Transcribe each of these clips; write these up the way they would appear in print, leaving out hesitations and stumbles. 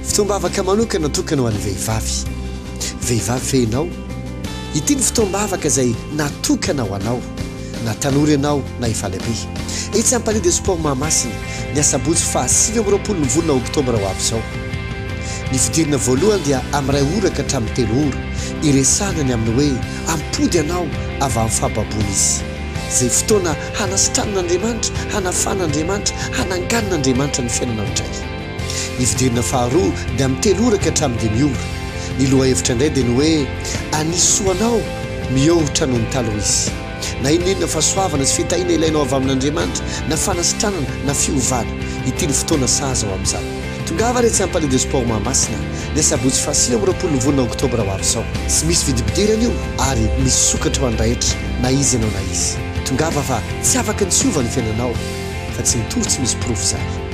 Fotoam-bavaka manokana natokana ho an'ny vehivavy. Vehivavy ve ianao? Ity ny fotoam-bavaka izay natokana ho anao, na tanora ianao na efa lehibe. Etsy amin'ny Palais des Sports Mahamasina, ny asabotsy faha 29 ny volana oktobra ho avy izao. Ny fidirana voalohany dia amin'ny iray ora ka hatramin'ny telo ora, hiresahana ny amin'ny hoe Hampody anao avy amin'ny fahababoana Izy. Izay fotoana hanasitranan'Andriamanitra, hanafan'Andriamanitra, hananganan'Andriamanitra ny fiainanao indray. Ny fidirana faharoa dia amin'ny telo ora ka hatramin'ny dimy ora. Ny lohahevitra indray dia ny hoe Anisoa anao mihoatra noho ny taloha Izy. Na inona inona fahasoavana sy fitahiana ilainao avy amin'Andriamanitra, na fanasitranana, na fiovana, ity no fotoana sahaza ho amin'izany. Tongava ary etsy amin'ny Palais de Sport Mahamasina, ny asabotsy faha 29 ny volana oktobra ho avy izao. Tsy misy vidim-pidirana io ary misokatra ho an'ny rehetra, na iza ianao na iza. Tongava fa tsy afaka ny tsy hiova ny fiainanao, fa tsy mitory tsy misy porofo izany.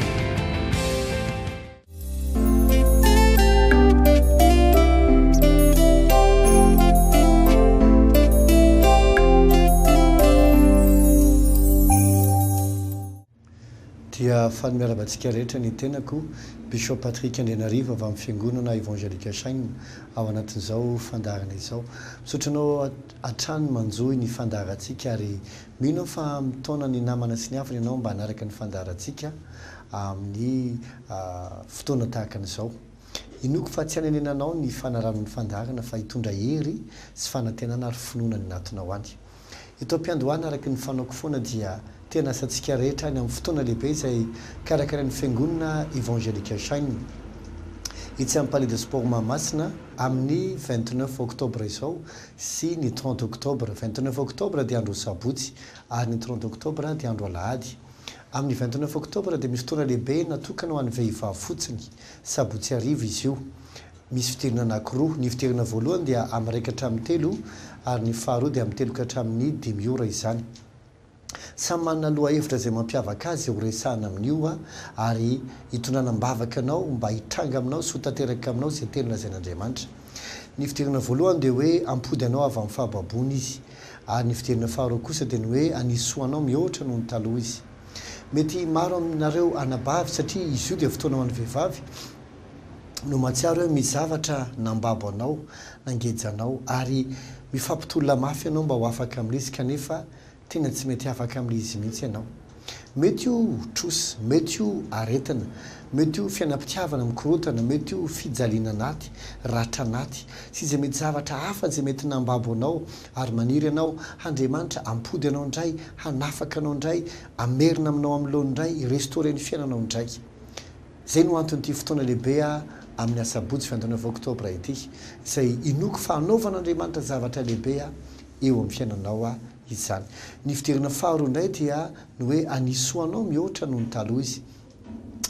Dia faly miarahaba antsika rehetra ny tenako, Bishop Patrick Andrianarivo avy amin'ny Fiangonana Evangelique Shine ao anatin'izao fandaharana izao. Misaotra anao hatrany manjohy ny fandaharantsika ary mino aho fa mitaona ny namana sy ny havana ianao mba hanaraka ny fandaharantsika amin'ny fotoana tahaka an'izao. Inoako fa tsy hanenenanao ny fanarahana ny fandaharana fa hitondra hery sy fanantenana ary finoana ny anatinao any. Eto am-piandohana araka ny fanaoko foana dia te hanasa antsika rehetra any amin'ny fotoana lehibe izay karakarain'ny Fiangonana Evangelique Shine etsy amin'ny Palais de Sport Mahamasina amin'ny 29 octobre izao sy ny 30 octobre. 29 octobre dia andro sabotsy ary ny 30 octobre dia andro alahady. Amin'ny 29 octobre dia misy fotoana lehibe natokana ho an'ny vehivavy fotsiny, sabotsy hariva izy io. Misy fidirana anankiroa, ny fidirana voalohany dia amin'ny iraika hatramin'ny telo ary ny faharoa dia amin'ny telo ka hatramin'ny dimy ora izany. Samy manana lohahevitra izay mampiavaka azy ho resahana amin'io ary hitondrana am-bavaka anao mba hitranga aminao sy ho tanteraka aminao izay teny lazain'Andriamanitra. Ny fidirana voalohany dia hoe hampody anao avy amin'ny fahababoana Izy. Ary ny fidirana faharoa kosa dia ny hoe hanisy soa anao mihoatra noho ny taloha Izy. Mety maro aminareo anabavy, satria izy io dia fotoana ho an'ny vehivavy, no mahatsiaro hoe misy zavatra nambabo anao, nangeja anao, ary mifampitolona mafy ianao mba ho afaka amin'ilay izy kanefa Tena tsy mety afaka amin'ilay izy mihitsy ianao. Mety io trosa, mety io aretina, mety io fiainam-pitiavana mikorontana, mety io fijaliana anaty, ratra anaty, sy izay mety zavatra hafa izay mety nambabo anao ary maniry ianao Andriamanitra hampody anao indray, hanafaka anao indray, hamerina aminao amin'ny laoniny indray, hi-restaurer ny fiainanao indray. Izay no anton'ity fotoana lehibe amin'ny asabotsy 29 oktobra ity, izay inoako fa hanaovan'Andriamanitra zavatra lehibe eo amin'ny fiainanao izany. Ny fidirana faharoa indray dia ny hoe hanisoa anao mihoatra noho ny taloha Izy.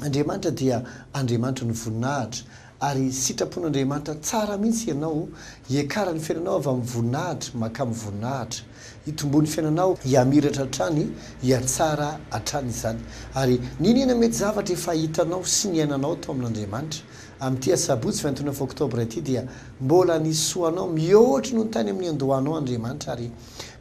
Andriamanitra dia Andriamanitry ny voninahitra, ary sitrapon'Andriamanitra tsara mihitsy ianao hiakaran'ny fiainanao avy amin'ny voninahitra mankamin'ny voninahitra. Hitomboan'ny fiainanao, hihamiratra hatrany, hihatsara hatrany izany. Ary n'inona mety zavatra efa hitanao sy niainanao tao amin'Andriamanitra, amin'ity asabotsy 29 octobre ity dia mbola nisoa anao mihoatra noho ny tany amin'ny niandohanao Andriamanitra ary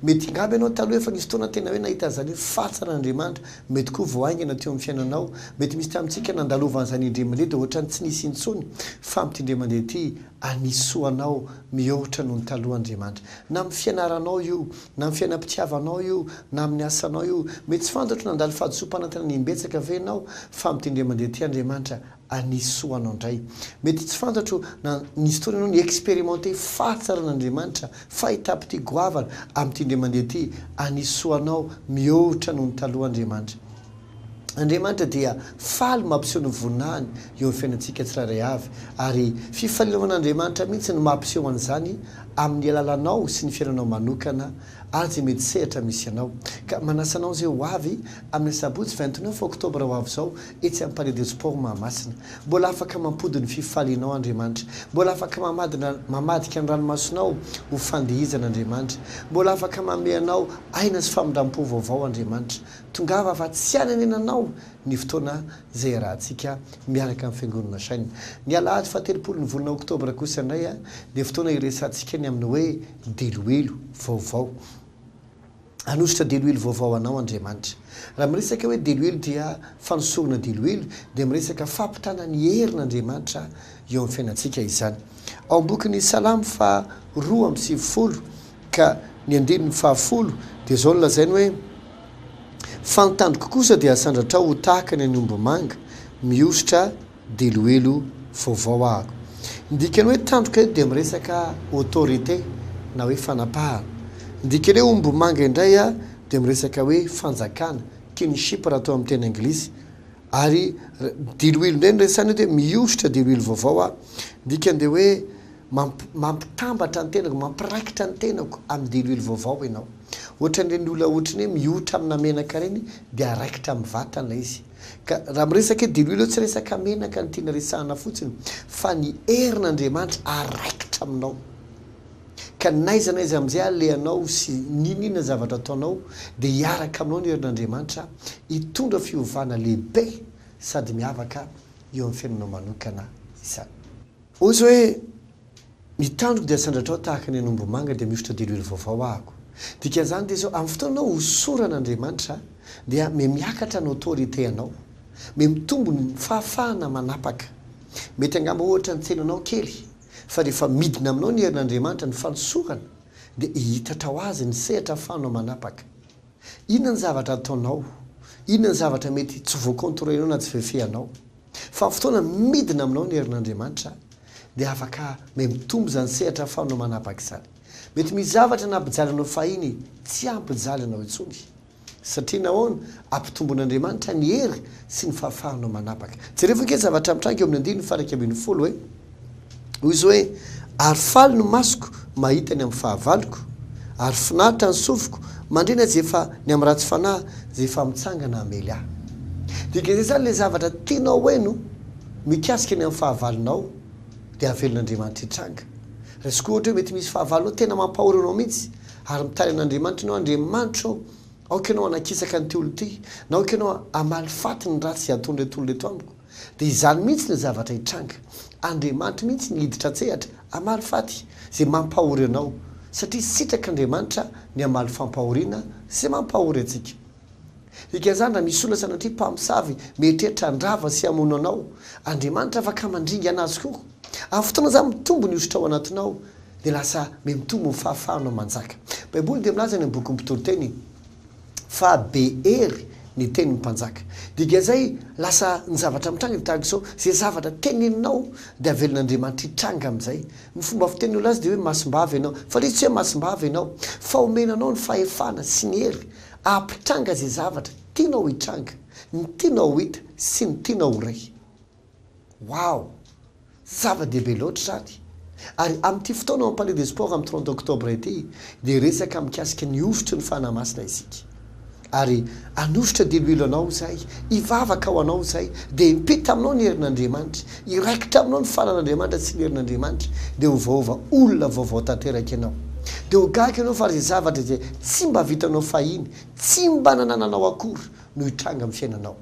mety ngamba ianao taloha efa nisy fotoana tena hoe nahita an'izany hoe fahatsaran'Andriamanitra mety koa vao haingana teo amin'ny fiainanao mety misy tamintsika nandalovan'izany indray mandeha dia ohatran'ny tsy nisy intsony fa amin'ity indray mandeha ity anisoa anao mihoatra noho ny taloha Andriamanitra na amin'ny fianaranao io na amin'ny fiainam-pitiavanao io na amin'ny asanao io mety tsy fantatro nandalo fahadisoam-panantenana imbetsaka ve ianao fa amin'ity indray mandeha ity Andriamanitra hanisy soa anao indray. Mety tsy fantatro na nisy fotoana ianao ni-expérimenter fahatsaran'Andriamanitra, fahitam-pitia goavana, amin'ity indray mandeha ity, hanisy soa anao mihoatra noho ny taloha Andriamanitra. Andriamanitra dia faly mampiseho ny voninahiny eo amin'ny fiainantsika tsirairay avy, ary fifaliana ho an'Andriamanitra mihitsy ny mampiseho an'izany amin'ny alalanao sy ny fiainanao manokana ary izay mety sehatra misy anao. Ka manasa anao izay ho avy amin'ny asabotsy 29 oktobra ho avy izao etsy amin'ny Palais des Sports Mahamasina. Mbola afaka mampody ny fifalianao Andriamanitra. Mbola afaka mamadina mamadika ny ranomasonao ho fandihizana Andriamanitra. Mbola afaka manome anao aina sy famindram-po vaovao Andriamanitra. Tongava fa tsy hanenenanao ny fotoana izay iarahantsika miaraka amin'ny Fiangonana Shine. Ny alahady fahatelopolo ny volana oktobra kosa indray dia fotoana iresahantsika ny amin'ny hoe diloilo vaovao. Hanosotra diloilo vaovao anao Andriamanitra. Raha miresaka hoe diloilo dia fanosorana diloilo dia miresaka fampitana ny herin'Andriamanitra eo amin'ny fiainantsika izany. Ao amin'ny bokin'ny Salamo faha 92 ka ny andininy faha folo dia izao no lazainy hoe, Fa ny tandroko kosa dia asandratrao ho tahaka ny an'ny ombimanga mihosotra Diloilo vaovao ahako. Ny dikan'ny hoe tandroka eto dia miresaka autorité na hoe fanapahana. Ny dikan'ny hoe ombimanga indray dia miresaka hoe fanjakana, kinship raha atao amin'ny teny anglisy. Ary diloilo indray no resahina eto hoe mihosotra diloilo vaovao aho. Ny dikany dia hoe mampitambatra ny tenako, mampiraikitra ny tenako amin'ny diloilo vaovao ianao. Ohatran'ireny olona ohatran'ny hoe mihoitra amina menaka ireny dia araikitra amin'ny vatana ilay izy. Ka raha miresaka hoe diloilo eo tsy resaka menaka no tiana resahana fotsiny fa ny herin'Andriamanitra araikitra aminao. Ka n'aiza n'aiza amin'izay alehanao sy n'inon'inona zavatra ataonao dia hiaraka aminao ny herin'Andriamanitra hitondra fiovana lehibe sady miavaka eo amin'ny fiainanao manokana izany. Hoy izy hoe, Ny tandroko dia asandratrao tahaka ny an'ombimanga dia mihosotra diloilo vaovao ahako. Dikan'izany dia izao, amin'ny fotoana anao hosoran'Andriamanitra dia mihamiakatra ny autorité anao, mihamitombo ny fahafahana manapaka. Mety angamba ohatra ny tsenanao kely, fa rehefa midina aminao ny herin'Andriamanitra, ny fanosorana, dia hihitatra ho azy ny sehatra ahafahanao manapaka. Inona ny zavatra ataonao? Inona ny zavatra mety tsy voa-contrôler-nao na tsy voafehinao? Fa amin'ny fotoana midina aminao ny herin'Andriamanitra dia afaka miha-mitombo izany sehatra ahafahanao manapaka izany. Mety misy zavatra nampijaly anao fahiny tsy hampijaly anao intsony. Satria nahoana? Ampitomboin'Andriamanitra ny hery sy ny fahafahanao manapaka. Jerevo ange ny zavatra mitranga eo amin'ny andininy faha 11 e! Hoy izy hoe, Ary faly ny masoko mahita ny amin'ny fahavaloko, ary finaritra ny sofiko mandre na izay efa ny amin'ny ratsy fanahy izay efa mitsangana hamely ahy. Dikan'izay izany ilay zavatra tianao ho heno mikasika ny amin'ny fahavalonao dia avelon'Andriamanitra hitranga. Raisiko ohatra hoe mety misy fahavalonao tena mampahory anao mihitsy ary mitady an'Andriamanitra ianao, Andriamanitra ô, aoka ianao hanakisaka an'ity olona ity, na aoka ianao hamaly faty ny ratsy izay ataon'ireto olona ireto amiko. Dia izany mihitsy no zavatra hitranga. Andriamanitra mihitsy no hiditra an-tsehatra hamaly faty izay mampahory anao, satria sitrak'Andriamanitra ny hamaly fampahoriana izay mampahory antsika. Dikan'izany, raha misy olona sanatria mpamosavy mieritreritra handrava sy hamono anao, Andriamanitra afaka mandringana azy koa. Amin'ny fotoana izany mitombo ny hosotra ao anatinao, dia lasa mihamitombo ny fahafahanao manjaka. Baiboly dia milaza any amin'ny bokin'ny Mpitoriteny, fa be hery ny tenin'ny mpanjaka. Dikan'izay, lasa ny zavatra mitranga dia tahaka izao, izay zavatra teneninao dia avelan'Andriamanitra hitranga amin'izay. Ny fomba fitenin'ny olona azy dia hoe masimbavy ianao. Fa ilay izy tsy hoe masimbavy ianao, fa omena anao ny fahefana sy ny hery hampitranga izay zavatra tianao hitranga, ny tianao ho hita sy ny tianao ho re. Waouh! Zava-dehibe loatra izany. Ary amin'ity fotoana ao amin'ny Palais des Sports amin'ny 30 octobre ity dia hiresaka mikasika ny hosotry ny Fanahy Masina isika. Ary hanosotra diloilo anao izahay, hivavaka ho anao izahay, dia himpita aminao ny herin'Andriamanitra, hiraikitra aminao ny fanan'Andriamanitra sy ny herin'Andriamanitra, dia ho voaova olona vaovao tanteraka ianao. Dia ho gaga ianao fa izay zavatra izay tsy mba vitanao fahiny, tsy mba nanananao akory no hitranga amin'ny fiainanao.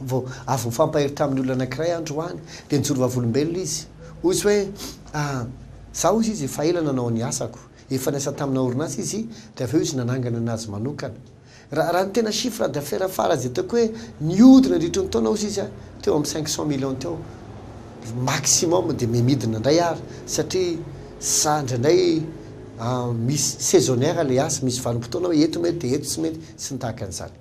Vao avy nifampahery tamin'ny olona anankiray aho androany, dia nijoro vavolombelona izy. Hoy izy hoe, Ah, izaho hozy izy efa ela nanao ny asako. Efa niasa tamina orinasa izy, dia avy eo izy nanangana ny azy manokana. Raha, raha ny tena chiffre d'affaires farany izay ataoko hoe nihodina nandritry ny taona hozy izy, teo amin'ny 500 millions teo maximum, dia mihamidina indray ary, satria za indraindray misy saisonnière ilay asa, misy vanim-potoana hoe eto mety dia eto tsy mety, sy ny tahaka an'izany.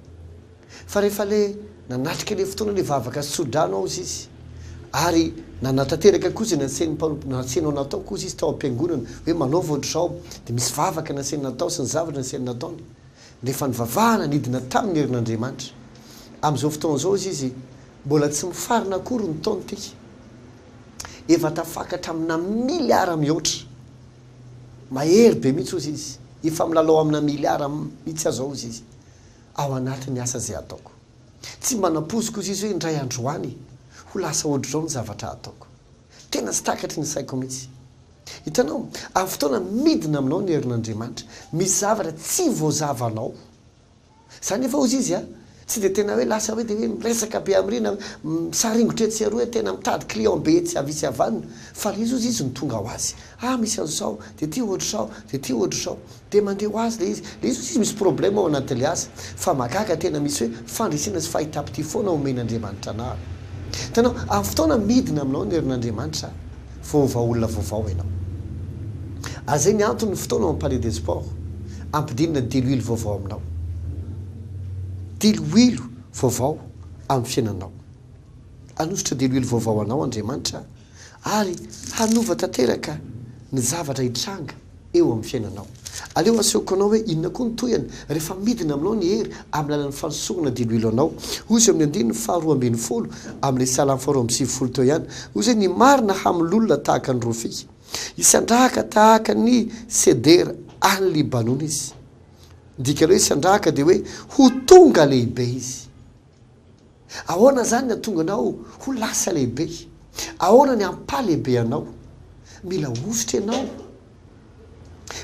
Fa rehefa le nanatrika le fotoana le vavaka sy tso-drano aho izy ary nanatanteraka koa izay nasain'ny mpanompo nasainao natao koa izy tao am-piangonana hoe manaova ohatr'izao dia misy vavaka nasainy natao sy ny zavatra nasainy nataony rehefa nivavahana nidina taminy herin'Andriamanitra amin'izao fotoana izao izy izy mbola tsy mifarana akory ny taona ity efa tafakatra amina miliara mihoatra mahery be mihitsy ozy izy efa milalao amina miliara mihitsy aza ozy izy ao anatin'ny asa izay ataoko. Tsy mba nampoiziko hozy izy hoe indray andro any ho lasa ohatr'izao ny zavatra ataoko. Tena tsy takatry ny saiko mihitsy. Hitanao, amin'ny fotoana midina aminao ny herin'Andriamanitra, misy zavatra tsy voazavanao. Za nefa hozy izy a, Tsy dia tena hoe lasa hoe dia hoe miresaka be amin'ireny na misaringotra etsy sy eroa hoe tena mitady client be etsy havia sy havanana fa ilay izy hozy izy no tonga ho azy. Ah misy an'izao, dia ity ohatr'izao, dia ity ohatr'izao. Dia mandeha ho azy ilay izy. Ilay izy hozy izy misy problème ao anatin'ilay asa fa mahagaga tena misy hoe fandresena sy fahitam-pitia foana omen'Andriamanitra anah. Hitanao, amin'ny fotoana midina aminao ny herin'Andriamanitra, voaova olona vaovao ianao. Ary izay ny antony ny fotoana ao amin'ny Palais des Sports, ampidinina diloilo vaovao aminao. Diloilo vaovao amin'ny fiainanao. Hanosotra diloilo vaovao anao Andriamanitra ary hanova tanteraka ny zavatra hitranga eo amin'ny fiainanao. Aleo asehoko anao hoe inona koa ny tohiny rehefa midina aminao ny hery amin'ny alalan'ny fanosorana diloilo anao. Hoy izy eo amin'ny andininy faharoa ambin'ny folo amin'ilay salamo faharoa amby sivifolo teo ihany, hoy izy hoe, Ny marina hamololona tahaka ny rofia, hisandrahaka tahaka ny sedera any Libanona izy. Ny dikan'ny hoe hisandrahaka dia hoe ho tonga lehibe izy. Ahoana izany ny hahatonga anao ho lasa lehibe? Ahoana ny hampahalehibe anao? Mila hosotra ianao.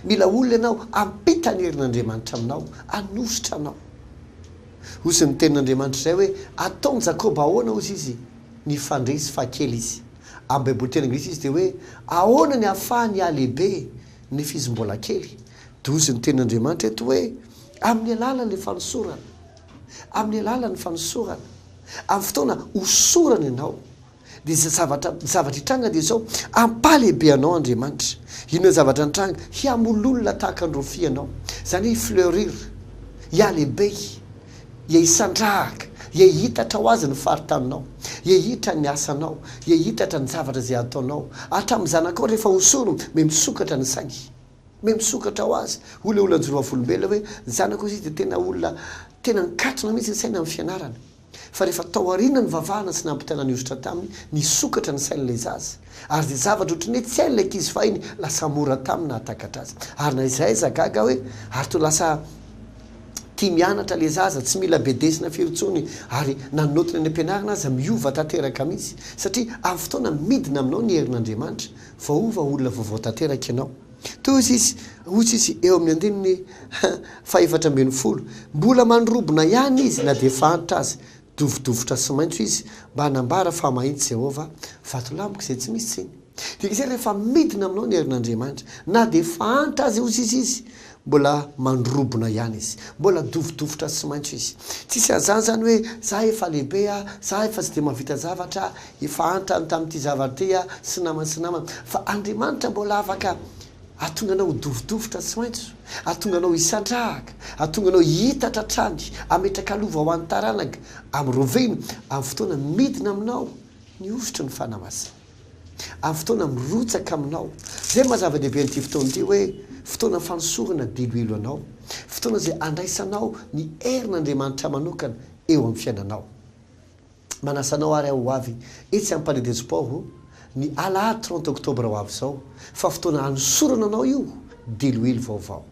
Mila olona ianao hampita ny herin'Andriamanitra aminao, hanosotra anao. Hozy ny tenin'Andriamanitra izay hoe, Ataon'i Jakoba ahoana, hozy izy, nifandresy fa kely izy. Amin'ny Baiboly teny anglisy izy dia hoe, Ahoana ny hahafahany hihalehibe nefa izy mbola kely? Dia hozy ny tenin'Andriamanitra eto hoe, Amin'ny alalan'ilay fanosorana. Amin'ny alalan'ny fanosorana. Amin'ny fotoana hosorana ianao, dia izay zavatra, ny zavatra hitranga dia izao, hampahalehibe anao Andriamanitra. Inona ny zavatra nitranga? Hihamololona tahaka ny rofia ianao. Izany hoe hi-fleurir, hihalehibe, hiha-hisandrahaka, hiha-hitatra ho azy ny faritaninao, hiha-hitra ny asanao, hiha-hitatra ny zavatra izay ataonao. Hatramin'ny zanakao rehefa hosorina, miha-misokatra ny sainy. Miha misokatra ho azy. Hoy ilay olona nijoro vavolombelona hoe, ny zanako izy dia tena olona tena nikatona mihitsy ny sainy amin'ny fianarana. Fa rehefa tao aoriana nivavahana sy nampitaina ny hosotra taminy, nisokatra ny sain'ilay zaza. Ary izay zavatra ohatran'ny hoe tsy hain'ilay ankizy fahiny, lasa mora taminy nahatakatra azy. Ary na iza aiza gaga hoe, ary toa lasa tia mianatra ilay zaza, tsy mila bedesina firy intsony, ary na ny notiny any am-pianarana aza miova tanteraka mihitsy. Satria amin'ny fotoana midina aminao ny herin'Andriamanitra, Voaova olona vaovao tanteraka ianao. Toy izy, hoy izy eo amin'ny andininy fahefatra ambin'ny folo, Mbola mandrobona ihany izy na dia efa antitra aza, dovidovitra sy maitso izy, mba hanambara fa mahitsy Jehovah, vatolampiko izay tsy misy tsiny. Dikan'izay rehefa midina aminao ny herin'Andriamanitra, na dia efa antitra aza hoy izy izy, mbola mandrobona ihany izy, mbola dovidovitra sy maitso izy. Tsisy an'izany izany hoe za efa lehibe aho, za efa tsy dia mahavita zavatra aho, efa antitra tamin'ity zavatra ity aho, sy namany sy namany. Fa Andriamanitra mbola afaka hahatonga anao ho dovidovitra sy maitso, hahatonga anao hisandrahaka, hahatonga anao hihitatra hatrany, hametraka lova ho an'ny taranaka, amin'ny rovina, amin'ny fotoana midina aminao ny hosotry ny Fanahy Masina. Amin'ny fotoana mirotsaka aminao. Izay no maha zava-dehibe an'ity fotoana ity hoe fotoana fanosorana diloilo anao. Fotoana izay andraisanao ny herin'Andriamanitra manokana eo amin'ny fiainanao. Manasa anao ary aho ho avy etsy amin'ny Palais des Sports ny alahady 30 octobre ho avy izao fa fotoana hanosorana anao io diloilo vaovao.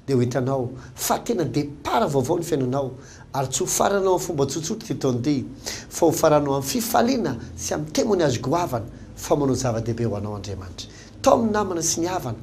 dia ho hitanao fa tena départ vaovao ny fiainanao ary tsy ho faranao amin'ny fomba tsotsotra ity taona ity fa ho faranao amin'ny fifaliana sy amin'ny témoignage goavana fa manao zava-dehibe ho anao Andriamanitra. Taomy ny namana sy ny havana.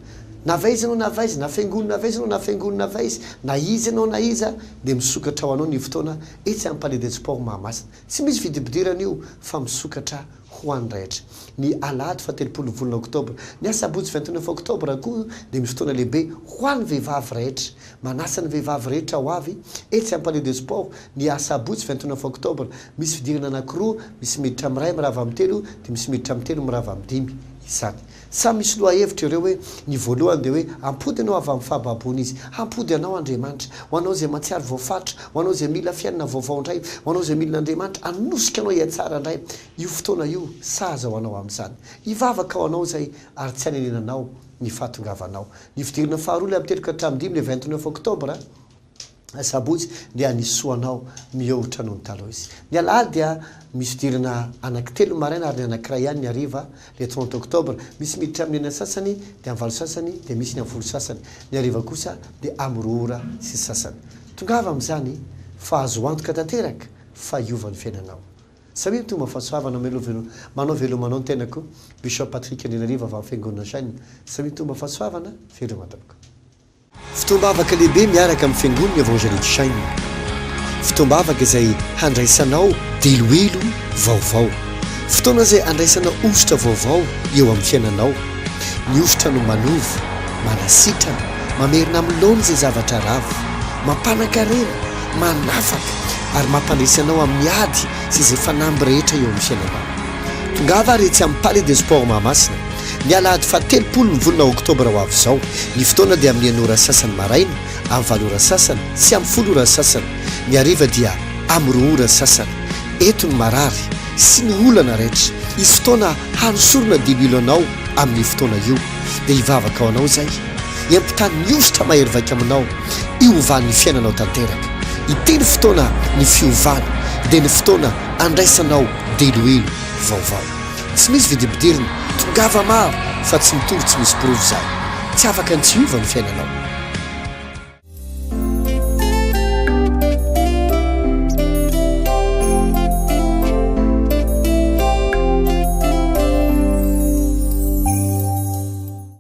Na avy aiza ianao na avy aiza, na fiangonana avy aiza ianao na fiangonana avy aiza, na iza ianao na iza dia misokatra ho anao ny fotoana etsy amin'ny Palais des Sports Mahamasina. Tsy misy fidipidirana io fa misokatra ho an'ny rehetra. Ny alahady fahatelopolo ny volana oktobra. Ny asabotsy 29 oktobra koa dia misy fotoana lehibe ho an'ny vehivavy rehetra. Manasa ny vehivavy rehetra ho avy etsy amin'ny Palais des Sports ny asabotsy 29 oktobra. Misy fidirana anankiroa, misy miditra amin'ny iray mirava amin'ny telo dia misy miditra amin'ny telo mirava amin'ny dimy izany. Samy misy lohahevitra ireo hoe ny voalohany dia hoe hampody anao avy amin'ny fahababoana Izy. Hampody anao Andriamanitra. Ho anao izay mahatsiaro voafaritra, ho anao izay mila fiainana vaovao indray, ho anao izay mila an'Andriamanitra hanosika anao hihatsara indray. Io fotoana io sahaza ho anao amin'izany. Hivavaka ho anao izay ary tsy hanenenanao ny fahatongavanao. Ny fidirana faharoa ilay amin'ny telo ka hatramin'ny dimy ilay 29 octobre, sabotsy, dia hanisy soa anao mihoatra noho ny taloha izy. Ny alahady dia misy fidirana anankitelo ny maraina ary ny anankiray ihany ny hariva, ilay 30 octobre. Misy miditra amin'ny enina sasany dia amin'ny valo sasany dia misy ny amin'ny folo sasany. Ny hariva kosa dia amin'ny roa ora sy sasany. Tongava amin'izany fa azo antoka tanteraka fa hiova ny fiainanao. Samia mitomba fahasoavana melo veloma manao veloma anao ny tenako Bishop Patrick Andrianarivo avy amin'ny Fiangonana Chaine Samia mitomba fahasoavana veloma tompoko. Fotoam-bavaka lehibe miaraka amin'ny Fiangonana Evangelique Chaine. Fotoam-bavaka izay handraisanao diloilo vaovao. Fotoana izay handraisana hosotra vaovao eo amin'ny fiainanao. Ny hosotra no manova, manasitrana, mamerina amin'ny laoniny izay zavatra rava, mampanan-karena, manafaka ary mampandresy anao amin'ny ady sy izay fanamby rehetra eo amin'ny fiainanao. Tongava ary etsy amin'ny Palais des Sports Mahamasina, ny alahady fahatelopolo ny volana oktobra ho avy izao. Ny fotoana dia amin'ny enina ora sasany maraina, amin'ny valo ora sasany sy amin'ny folo ora sasany. Ny hariva dia amin'ny roa ora sasany. Eto ny marary sy ny olana rehetra. Hisy fotoana hanosorana diloilo anao amin'io fotoana io. Dia hivavaka ho anao izay. Hiampitany ny hosotra mahery vaika aminao hiovan'ny fiainanao tanteraka. Ity ny fotoana ny fiovana, dia ny fotoana andraisanao diloilo vaovao. Tsy misy vidibidirina, tongava maro fa tsy mitory tsy misy porofo izany. Tsy afaka ny tsy hiova ny fiainanao.